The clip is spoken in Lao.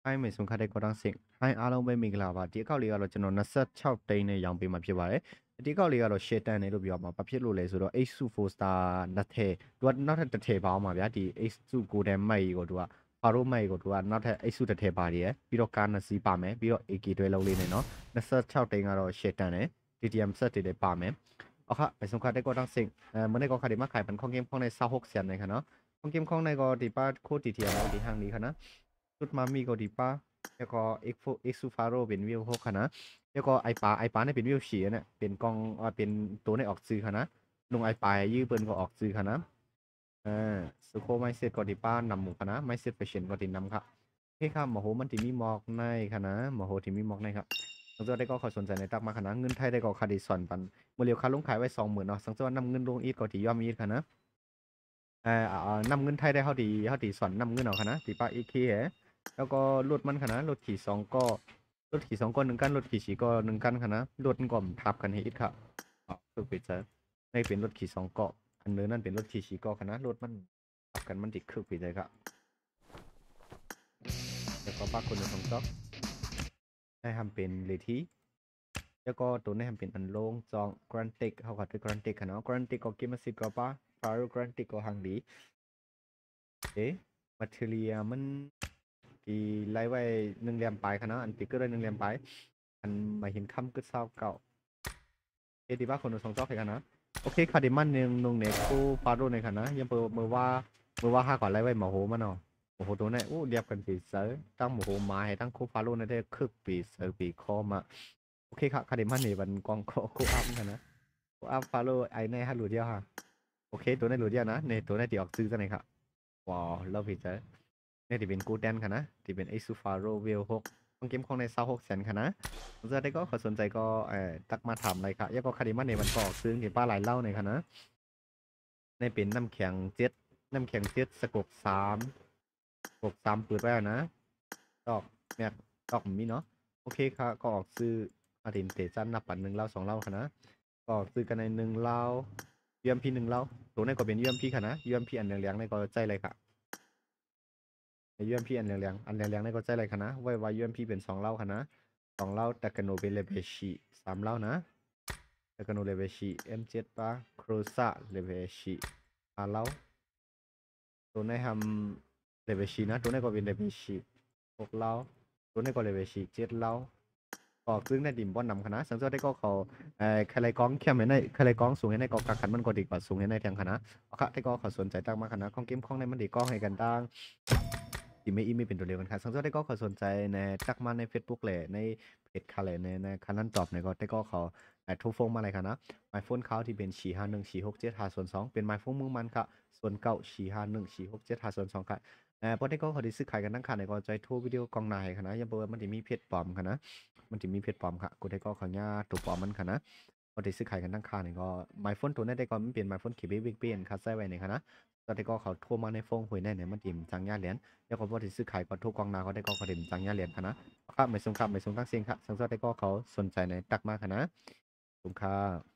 嗨，美松卡带高当星。嗨，အားလုံးပဲမင်္ဂလာပါ။ ဒီတစ်ခေါက်လေးကတော့ကျွန်တော်နှစ်ဆယ့်ခြောက်သိန်းနဲ့ရောင်းပေးမှာဖြစ်ပါတယ်။ ဒီတစ်ခေါက်လေးကတော့ရှယ်တန်နဲ့လို့ပြောမှာ။ ဘာဖြစ်လို့လဲဆိုတော့ Ace Four Star နှစ်ထည့်၊ သူကနောက်ထပ်တစ်ထည့်ပါအောင်ပါဗျာ။ ဒီ Ace Golden မိုက်ကြီးကိုသူက Pharaoh မိုက်ကြီးကိုသူကနောက်ထပ် Ace တစ်ထည့်ပါသေးတယ်။ ပြီးတော့ကားနှစ်စီးပါမယ်။ ပြီးတော့ AK တွဲလုံးလေးနဲ့နော်။ နှစ်ဆယ့်ခြောက်သိန်းကတော့ရှယ်တန်နဲ့ TTM ဆက်တွေလည်းပါမယ်။ အခါ 美松卡带高当星။ အဲ မနေ့ကခါဒီမှာขายပန် Coin Game Coin နဲ့ ဆယ့်ဟိုက်သန်း နဲ့ခါနော်။ Coin Game Coin နဲ့ကဒီပါ code TTM ဒီဟန်ဒီခါနော်။ သူ့မမီးကိုဒီပါ แล้วก็ Ace Four Ace Pharaoh เป็น wave หก ခါနော်။ แล้วก็ ไอ้ป๋า ไอ้ป๋า เนี่ยเป็น wave สี่ เนี่ย เป็นกอง เอ่อ เป็นตัวเนี่ยออกซื้อ ခါနော်။ ลุง ไอ้ป๋า ยื้อเปิ้นก็ออกซื้อ ခါနော်။ ເອີ ສຸໂຄໄມເຊັດກໍທີ່ປ້ານຳໝູ່ຄະນະ ໄມເຊັດແຟຊັ່ນກໍທີ່ນຳຄະ. ໂອເຄຄະ ໝໍໂຫມັນທີ່ມີໝອກໃນຄະນະ ໝໍໂຫທີ່ມີໝອກໃນຄະ. ເຊິ່ງຕົວໃດກໍເຂົາສົນໃຈໃນຕັກມາຄະນະ ເງິນໄທໄດ້ກໍຂ້າທີ່ສອນປັນ ມື້ຫຼຽວຂ້າລົງຂາຍໄວ້ສອງໝື່ນເນາະ. ເຊິ່ງຕົວນຳເງິນລົງອີກກໍທີ່ຍອມອີກຄະນະ. ເອີ ນຳເງິນໄທໄດ້ເຮົາທີ່ ເຮົາທີ່ສອນນຳເງິນເອົາຄະນະ ທີ່ປ້າອີກເຄ. ແລ້ວກໍລົດມັນຄະນະ ລົດຂີ່ສອງເກາະ ລົດຂີ່ສອງເກາະໜຶ່ງຄັນ ລົດຂີ່ສີ່ເກາະໜຶ່ງຄັນຄະນະ. ລົດມັນກໍທັບກັນໃຫ້ອີກຄະ. ຄືເປັນໄຊ ໃນເປັນລົດຂີ່ສອງເກາະ ອັນເດີນັ້ນເປັນລົດຂີ່ສີ່ເກາະຄະນະ. ລົດມັນ ປະກັນມັນຕິດຄຶກປີໃດກະ ແລ້ວກໍປາກຄົນໜຶ່ງສອງສອງ ໃນຫຳເປັນເລທີ ແລ້ວກໍໂຕໃນຫຳເປັນອັນໂລງຈອງກຣານຕິກ ເຮົາກໍໄດ້ກຣານຕິກຄະເນາະ. ກຣານຕິກກໍເກັບມາສິບກວ່າປາ ຟາໂຣກຣານຕິກກໍຫາງດີ. ເອ ມາເທີເຣຍມັນ ທີ່ໄລ່ໄວ້ໜຶ່ງແຫຼ້ມປາຍຄະນະ ອັນຕິກເກີດໄວ້ໜຶ່ງແຫຼ້ມປາຍ ອັນມາເຫັນຄຳກຶດຊາວເກົ້າ. ເອ ທີ່ວ່າຄົນໜຶ່ງສອງສອງໃຫ້ຄະນະ. ໂອເຄ ຄາເດມານໜຶ່ງ ໜຶ່ງເນໂຄ ຟາໂຣໃນຄະນະ. ຍາມເປີເມື່ອວ່າ ເມື່ອວ່າຫາກໍໄລ່ໄວ້ໝໍໂຫມັນເນາະ. ໝໍໂຫໂຕນັ້ນ ໂອ້ ລຽບກັນເປັນເຊີ ທັງໝໍໂຫໝາໃຫ້ທັງໂຄຟາໂຣນັ້ນແທ້ ຄຶກປີເຊີປີຄໍມາ. ໂອເຄຄະ ຄາເດມານນີ້ບັນກອງໂຄ ໂຄອັບຄະນະ ໂຄອັບຟາໂຣ ໄອແນ່ຫາຫຼູດຽວຫາ. ໂອເຄ ໂຕນັ້ນຫຼູດຽວນະ ນີ້ໂຕນັ້ນທີ່ອອກຊື່ຈັ່ງໃດຄະ. ວ້າວ ລາວຜິດໃຈ. ນີ້ທີ່ເປັນໂກແດນຄະນະ ທີ່ເປັນເອຊູຟາໂຣເວວຫົກ ຂອງເກມຂອງໃນຊາວຫົກແສນຄະນະ. ເຊິ່ງໃດກໍເຂົາສົນໃຈກໍ ເອີ ທັກມາຖາມໄດ້ຄະ. ແລ້ວກໍຄາເດມານນີ້ມັນກໍອອກຊື່ທີ່ປ້າຫຼາຍເຫຼົ່ານີ້ຄະນະ. ໃນເປັນນ້ຳແຂງເຈັດ ນ້ຳແຂງເຈັດ ສະກົກສາມ ສະກົກສາມເປີດໄວ້ແລ້ວນະ. ດອກແມັກ ດອກມີເນາະ. ໂອເຄຄະ ກໍອອກຊື່ອາທິນເຕຈັນ ນັບປັນໜຶ່ງເຫຼົ່າສອງເຫຼົ່າຄະນະ. ກໍອອກຊື່ກັນໃນໜຶ່ງເຫຼົ່າ ຢູເອັມພີໜຶ່ງເຫຼົ່າ. ໂຕນີ້ກໍເປັນຢູເອັມພີຄະນະ ຢູເອັມພີອັນແຫຼງໆນີ້ກໍໃຊ້ໄດ້ຄະ. ໃນຢູເອັມພີອັນແຫຼງໆ ອັນແຫຼງໆນີ້ກໍໃຊ້ໄດ້ຄະນະ. ໄວ້ວ່າຢູເອັມພີເປັນສອງເຫຼົ່າຄະນະ ສອງເຫຼົ່າ. ຕາກາໂນເປັນເລເວລສີ່ ສາມເຫຼົ່ານະ. ຕາກາໂນເລເວລສີ່ ເອັມເຈັດປາ ໂຄຣຊາເລເວລສີ່ ຫ້າເຫຼົ່າ. ໂຕໃນຫຳເລເວລສີ່ນະ ໂຕນີ້ກໍເປັນເລເວລສີ່ ຫົກເຫຼົ່າ. ໂຕນີ້ກໍເລເວລສີ່ ເຈັດເຫຼົ່າ. ກໍຄືໃນດິນບ່ອນນຳຄະນະ. ເຊິ່ງສ່ວນໃດກໍເຂົາ ເອີ ຄະໄລກອງເຂັ້ມໃຫ້ໃນ ຄະໄລກອງສູງໃຫ້ໃນກໍກັກຂັນມັນກໍດີກວ່າສູງໃຫ້ໃນແທງຄະນະ. ເອົາຄະ ແຕ່ກໍເຂົາສົນໃຈທັກມາຄະນະ ຂອງເກມຂອງໃນມັນດີກອງໃຫ້ກັນຕ່າງ ທີ່ມີອີເມລເປັນຕົວດຽວກັນຄະ. ເຊິ່ງສ່ວນໃດກໍເຂົາສົນໃຈໃນ ທັກມາໃນເຟສບຸກແລະໃນເພຈຄະແລະໃນ ໃນຄະນະຕອບໃນກໍ ແຕ່ກໍເຂົາ ໂທໂຟນມາໄດ້ຄະນະ. ໝາຍໂຟນເຂົາທີ່ເປັນ ສີ່ຫ້າໜຶ່ງ ສີ່ຫົກເຈັດ ຫ້າສູນສອງ ເປັນໝາຍໂຟນເມືອງມັນຄະ ສູນເກົ້າ ສີ່ຫ້າໜຶ່ງ ສີ່ຫົກເຈັດ ຫ້າສູນສອງຄະ. ເອີ ພໍໄດ້ກໍເຂົາໄດ້ຊື້ຂາຍກັນທັງຄາໃນກໍຈອຍໂທວິດີໂອກອງໜ້າໃຫ້ຄະນະ. ຍາມເປີວ່າມັນຈະມີເພຈປອມຄະນະ ມັນຈະມີເພຈປອມຄະ. ກູໄດ້ກໍເຂົາຍາໂຕປອມມັນຄະນະ. ພໍໄດ້ຊື້ຂາຍກັນທັງຄາໃນກໍ ໝາຍໂຟນໂຕນັ້ນໄດ້ກໍມັນເປັນໝາຍໂຟນເຄເບວິກເບນຄະ ໃຊ້ໄວ້ໃນຄະນະ. ຕອນໃດກໍເຂົາໂທມາໃນໂຟນຫວຍໃນ ມັນຈະມີຈັງຍາແຫຼນ ແລ້ວກໍພໍໄດ້ຊື້ຂາຍກໍໂທກອງໜ້າກໍໄດ້ກໍເຂົາໄດ້ມີຈັງຍາແຫຼນຄະນະ. ຄະ ໄມສູງຄະ ໄມສູງທັງເສັງຄະ. ເຊິ່ງສ່ວນໃດກໍເຂົາສົນໃຈໃນທັກມາຄະນະ. ຂອບຄຸນຄ່ະ.